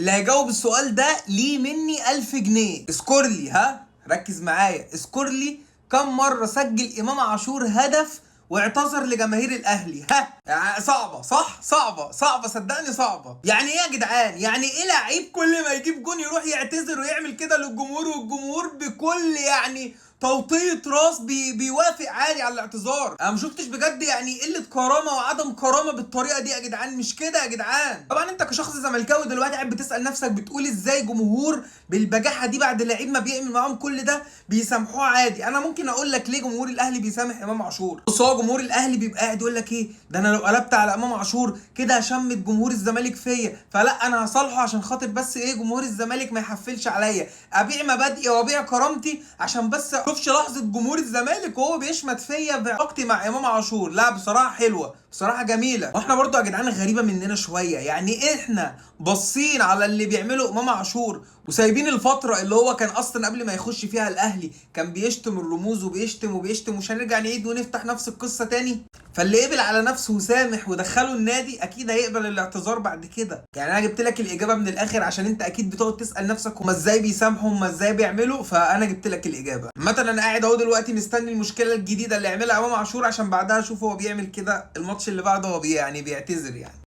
اللي هيجاوب السؤال ده ليه مني 1000 جنيه. اذكر لي، ها ركز معايا، اذكر لي كم مرة سجل امام عاشور هدف واعتذر لجماهير الاهلي؟ ها صعبة صح؟ صعبة صعبة، صدقني صعبة. يعني ايه يا جدعان؟ يعني ايه لعيب كل ما يجيب جون يروح يعتذر ويعمل كده للجمهور، والجمهور بكل يعني توطية راس بيوافق عادي على الاعتذار؟ انا ما شفتش بجد يعني قلة كرامة وعدم كرامة بالطريقة دي يا جدعان، مش كده يا جدعان. طبعا انت كشخص زملكاوي دلوقتي قاعد بتسال نفسك بتقول ازاي جمهور بالبجاحه دي بعد لعيب ما بيعمل معاهم كل ده بيسامحوه عادي؟ انا ممكن اقول لك ليه جمهور الاهلي بيسامح امام عاشور. بص، هو جمهور الاهلي بيبقى قاعد يقول لك ايه ده، انا لو قلبت على امام عاشور كده هشمت جمهور الزمالك فيا، فلا انا هصالحه عشان خاطر بس ايه جمهور الزمالك ما يحفلش عليا، ابيع مبادئي وابيع كرامتي عشان بس اشوفش لحظة جمهور الزمالك وهو بيشمت فيا بعلاقتي مع امام عاشور. لا بصراحة حلوة، بصراحة جميلة. واحنا برضو يا جدعان غريبة مننا شوية، يعني احنا باصين على اللي بيعمله امام عاشور وسايبين الفترة اللي هو كان اصلا قبل ما يخش فيها الاهلي كان بيشتم الرموز وبيشتم وبيشتم، ومش هنرجع نعيد ونفتح نفس القصة تاني. فاللي قبل على نفسه وسامح ودخله النادي اكيد هيقبل الاعتذار بعد كده. يعني انا جبت لك الاجابة من الاخر عشان انت اكيد بتقعد تسال نفسك هما ازاي بيسامحوا، هما ازاي بيعملوا، فانا جبت لك الاجابة. مثلا انا قاعد اهو دلوقتي مستني المشكلة الجديدة اللي يعملها امام عاشور عشان بعدها اشوف هو بيعمل كده الماتش اللي بعده هو يعني بيعتذر يعني.